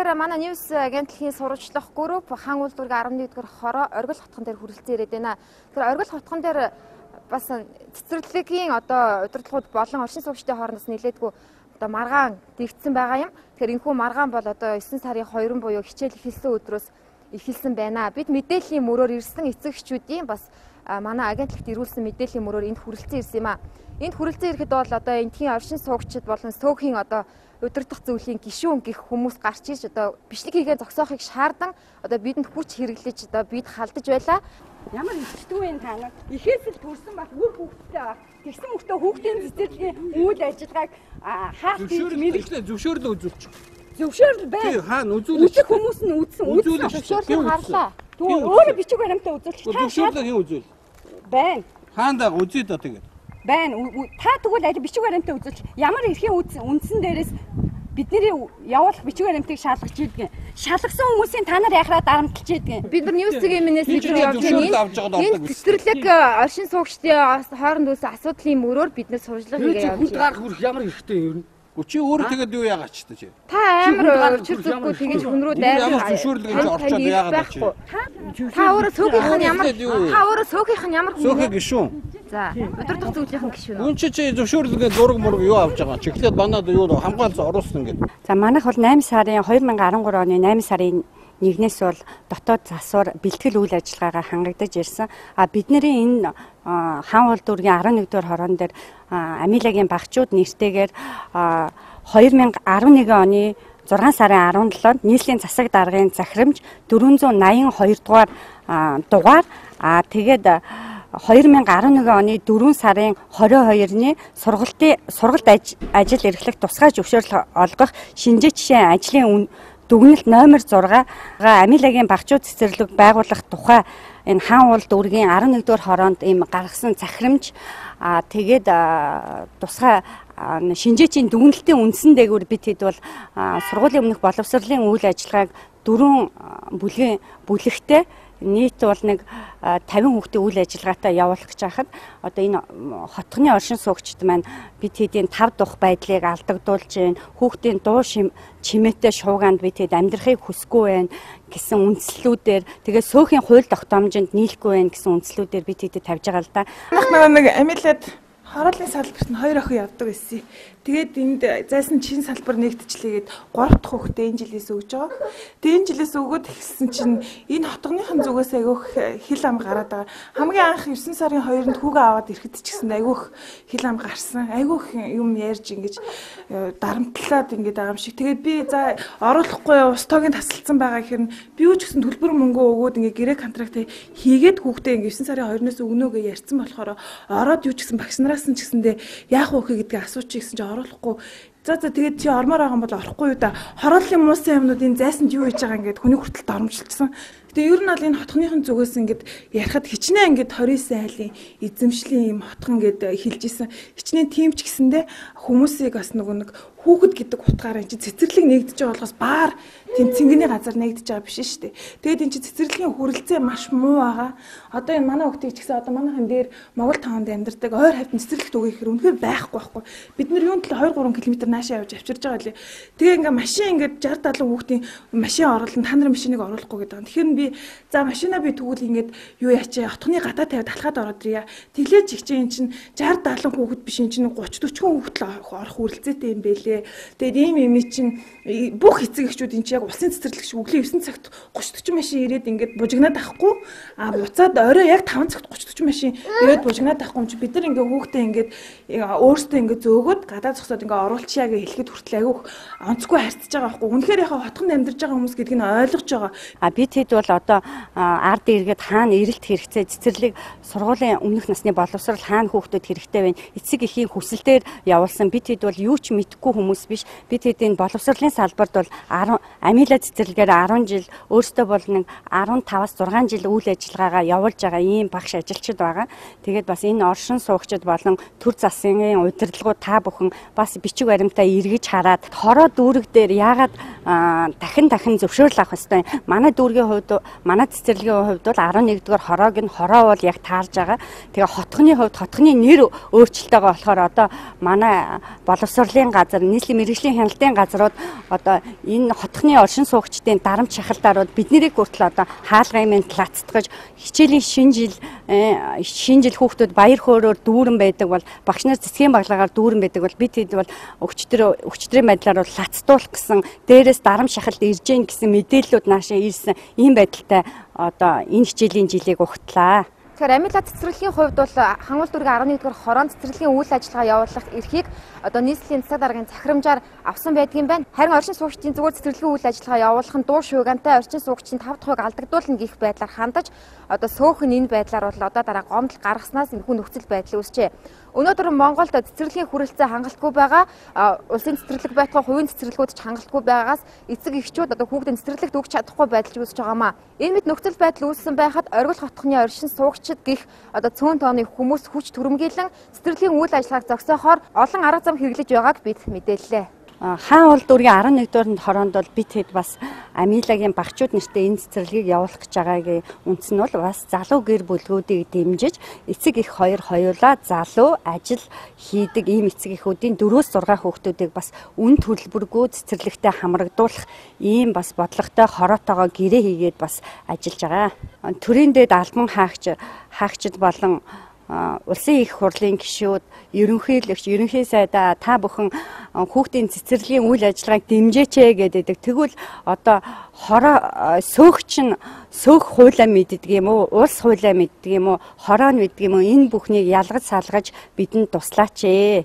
Тэгэхээр манай News агентлагийн сурвалжлах групп Хаан Үйлдвэргийн 11-р хороо Оргил хотхон дээр хүрэлцэн ирээд байна. Тэгэхээр Оргил хотхон дээр бас цэцэрлэгийн одоо удирдлагууд болон оршин суугчдын хоорондоос нэлээдгүй одоо маргаан дэгдсэн байгаа юм. Тэгэхээр энэхүү маргаан бол одоо 9 сарын 2 буюу хичээл эхэлсэн өдрөөс эхэлсэн байна. Бид мэдээллийн мөрөөр ирсэн эцэг эхчүүдийн бас манай агентлагт ирүүлсэн мэдээллийн мөрөөр энд хүрэлцэн ирсэн юм а. Энд хүрэлцэн ирэхэд бол одоо эндхийн оршин суугчид болон сөөхийн одоо удирдах зөвлөлийн гишүүн гих хүмүүс гарч ирж одоо бичлэг хийгээ зогсоохыг шаардан одоо бидэнд хүч хэрэглэж одоо бид халдаж байлаа. Ямар ичдгүй юм та нар. Ихээс л төрсэн баг үр хүүхэдтэй баг. Тэгсэн мөртөө хүүхдийн цэцэрлэгийн үйл ажиллагааг хаалт мэрэгчлээ зөвшөөрлөө үзүүлчих. Зөвшөөрөл байна. Тий, хаана үзүүлэх. Үзэх хүмүүс нь үзсэн. Зөвшөөрлөө харлаа. Тэгвэл өөрөө бичиг баримтаа үзүүлчих. Зөвшөөрлөө хэн үзүүл? Байна. Хаана үзье да тэгээд. Байна. Та тэгвэл аль бичиг баримтаа үзүүлчих. Ямар эрхийн үндсэн дээрээс бидний явуулах бичиг баримтыг шалгаж ийдгэн. Шалгасан хүмүүсийн та нар яхраа дарамтлж ийдгэн. Бид нар News-ийн минээс бид нар явж байна. Энэ цэцэрлэг оршин суугчдын хооронд үүсэн асуудлын мөрөөр бид нар сурвалжлага хийгээ явж байна. Хүнд гарах хүрэх ямар эрхтэй юм? Чи өөрөө тэгээд юу яагач та чи? Та амар учир зүггүй тэгэж хүн рүү дайрах ямар зөвшөөрлөг гэж орчоод яагаад чи? Та өөрөө сөөхийнх нь ямар та өөрөө сөөхийнх нь ямар хүн? Сөөхийг гишүүн. За, удирдах зөвлөлийн гишүүн. Үн чи зөвшөөрлөгийн зураг мураг юу авч байгаа? Чиглээд манад юу хамгаалсан оруулсан гэдэг. За, манайх бол 8 сарын 2013 оны 8 сарын нэгнээс бол дотоод засвар бэлтгэл үйл ажиллагаагаа хангагдаж ирсэн. А бидний энэ Хаан уул дүүргийн 11-р хорон дээр Амилагийн багчууд нэртэйгээр 2011 оны 6 сарын 17-нд нийслэлийн засаг даргын захирамж 482 дугаар дугаар а тэгээд 2011 оны 4 сарын 22-ны сургалт ажил эрхлэх тусгай зөвшөөрөл олгох шинжээ жишээ ажлын дүгнэлт номер 6 Амилагийн багчууд цэцэрлэг байгуулах тухай энэ Хаан уул дүүргийн 11-р хороонд ийм гаргасан захирамж а тэгээд тусгай шинжээчийн дүгнэлтийн үндсэн дээгүүр бид хэд бол сургуулийн өмнөх боловсролын үйл ажиллагааг дөрвөн бүлгийн бүлэгтэй нийт бол нэг 50 хүүхдийн үйл ажиллагаатай явуулах гэж байхад одоо энэ хотхны оршин суугчид маань бид хэдийн 5 дахь байдлыг алдагдуулж байна. Хүүхдийн дуу чимээтэй шуугаанд бид хэд амьдрахыг хүсэхгүй байна гэсэн үндслүүдээр тэгээ сөөхийн хууль тогтоомжинд нийлэхгүй байна гэсэн үндслүүдээр бид хэдэд тавьж байгаа л да. Манайх нэг амилаад хорооллын салбарт нь 2 охин явдаг байсан. Тэгээд энд зайсан чин салбар нэгтчлээгээд 3 дахь хүүхдээ энэ жилээс өгж байгаа. Тэгээд энэ жилээс өгөөд эхэлсэн чинь энэ хотгоныхын зүгээс айгүйх хил ам гараад байгаа. Хамгийн анх 9 сарын 2-нд хүүгээ аваад ирэхэд ч гэсэн айгүйх хил ам гарсан. Айгүйх юм ярьж ингэж дарамтлаад ингэж байгаа юм шиг. Тэгээд би за оруулахгүй ус тоогийн тасалдсан байгаа гэхээр би юу ч гэсэн төлбөр мөнгөө өгөөд ингэ гэрээ контракт хийгээд хүүхдээ ингэ 9 сарын 2-наас өгнө гэж ярьсан болохоор ороод юу ч гэсэн багш нараас нь ч гэсэндээ яах вэ гэдгийг асуучих гэсэн чинь оруулахгүй. За тэгээд чи ормоор байгаа юм бол орохгүй юу да. Хорооллын муусан юмнуудын зайсанд юу хийж байгаа ингээд хүний хүртэл доромжилчихсан. Тэгээ ер нь бол энэ хотхныхын зүгээс ингээд ярихад хичнээн ингээд 29 айлын эзэмшлийн юм хотхон гээд хэлж исэн. Хичнээн тийм ч гэсэндээ хүмүүсийг бас нөгөө нэг хүүхэд гэдэг утгаараа энэ цэцэрлэг нэгдэж байгаа болохоос баар тийм цэнгэний газар нэгдэж байгаа биш шүү дээ. Тэгээд энэ цэцэрлэгийн хүрэлцээ маш муу байгаа. Одоо энэ манай хүүхдийг ч гэсэн одоо манайхан дээр Монгол таванд амьдардаг ойр хавьд цэцэрлэгт өгөх хэрэг үнэхээр байхгүй байхгүй. Бид нар юун төлөө 2 3 км наашаа явж авчирж байгаа лээ. Тэгээ ингээ машин ингээд 60 70 хүүхдийн машин оруулан та нарын машиныг оруулахгүй гэдэг. Тэгэхээр би за машина би тэгвэл ингээд юу яачаа отхны гадаа тавиад алхаад ороод ирье. Тэглээж их чинь эн чинь 60 70 хүүхэд биш эн чинь 30 40 хүүхэд л орох хүрэлцээтэй юм бэлээ. Тэгээд ийм юм чинь бүх эцэг эхчүүд эн чинь яг улсын цэцэрлэг шиг өглөө 9 цагт 30 40 машин ирээд ингээд бужигнаад авахгүй а буцаад орой яг 5 цагт 30 40 машин ирээд бужигнаад авахгүй юм чи бид нар ингээд хүүхдээ ингээд өөрсдөө ингээд зөөгөөд гадаа зогсоод ингээд оруулчихъя гэж хэлэхэд хүртэл айгүйх онцгүй харьцаж байгаа байхгүй. Үнэхээр яхаа хотхонд амьдарч байгаа хүмүүс гэдгийг нь ойлгож байгаа. А бид хэд бол одоо ард иргэд хаана эрэлт хэрэгцээ цэцэрлэг сургуулийн өмнөх насны боловсрол хаана хүүхдүүд хэрэгтэй вэ? Эцэг эхийн хүсэлтээр явуулсан. Бид хэд бол юу ч мэдэхгүй хүмүүс биш. Бид хэд энэ боловсролын салбарт бол 10 Амила цэцэрлэгээр 10 жил өөртөө бол нэг 15-аас 6 жил үйл ажиллагаагаа явуулж байгаа ийм багш ажилчид байгаа. Тэгээд бас энэ оршин суугчид болон төр засгийн удирдлагууд та бүхэн бас бичиг баримтаа эргэж хараад хороо дүүрэг дээр яагаад дахин зөвшөөрөл авах ёстой. Манай дүүргийн хувьд манай цэцэрлэгийн хувьд бол 11-р хороог нь хороо бол яг таарж байгаа. Тэгээ хотхны хувьд хотхны нэр өөрчлөлтөйгөө болохоор одоо манай боловсролын газар нийслэлийн мэргэжлийн хяналтын газрууд одоо энэ хотхны оршин суугчдын дарамт шахалтаарууд биднэрийг хүртэл одоо хаалгын минь лацтгаж хичээлийн шинэ жил хүүхдүүд баяр хөөрөөр дүүрэн байдаг бол багш нар цэцгийн баглагаар дүүрэн байдаг бол бид хэд бол өчтөрийн байдлаар бол лацтуулах гэсэн дээрээс дарамт шахалт ирж гин гэсэн мэдээллүүд наашаа ирсэн ийм байдалтай одоо энэ хичээлийн жилийг угтлаа. Тэгэхээр амилаа цэцэрлэгийн хувьд бол Хангул дүүргийн 11-р хорон цэцэрлэгийн үйл ажиллагаа явуулах эрхийг одоо нийслэлийн засаг даргын захирамжаар авсан байдгийн байна. Харин оршин суугчдын зүгээр цэцэрлэгийн үйл ажиллагаа явуулах нь дуу шуугантай оршин суугчдын 5 дахь хувийг алдагдуулна гэх байдлаар хандаж одоо сөөхөн энэ байдлаар бол одоо дараа гомдол гаргаснаас энэхүү нөхцөл байдал үүсчээ. Өнөөдөр Монголд цэцэрлэгийн хүрэлцээ хангалтгүй байгаа, улсын цэцэрлэг байтугай хувийн цэцэрлэгүүд ч хангалтгүй байгаагаас эцэг эхчүүд одоо хүүхдийн цэцэрлэгт өгч чадахгүй байдал үүсэж байгаамаа. Энэ мэт нөхцөл байдал үүссэн байхад оргил хотхны оршин суугчид гих одоо цөөн тооны хүмүүс хүч түрэмгийлэн цэцэрлэгийн үйл ажиллагааг зогсоохоор олон арга зам хэрэглэж байгааг бид мэдээллээ. Хаан уул дүүргийн 11-р хороонд бол бид хэд бас Амилагийн багчууд нэртэй энэ цэцэрлэгийг явуулах гэж байгаагийн үндс нь бол бас залуу гэр бүлгүүдийг дэмжиж эцэг их хоёр хоёулаа залуу ажил хийдэг ийм эцэг эхүүдийн 4-6 хүүхдүүдийг бас үн төлбөргүй цэцэрлэгтээ хамрагдуулах ийм бас бодлоготой хороотойгоо гэрээ хийгээд бас ажиллаж байгаа. Төрийн дэд албан хаагчид болон улсын их хурлын гишүүд, ерөнхийлөгч, ерөнхий сайдаа та бүхэн хүүхдийн цэцэрлэгийн үйл ажиллагааг дэмжээч гэдэг. Тэгвэл одоо хороо сөөгч нь сөөх хуулиа мэддэг юм уу, улс хуулиа мэддэг юм уу, хороо нь мэддэг юм уу, энэ бүхнийг ялгаж салгаж бидэнд туслаач.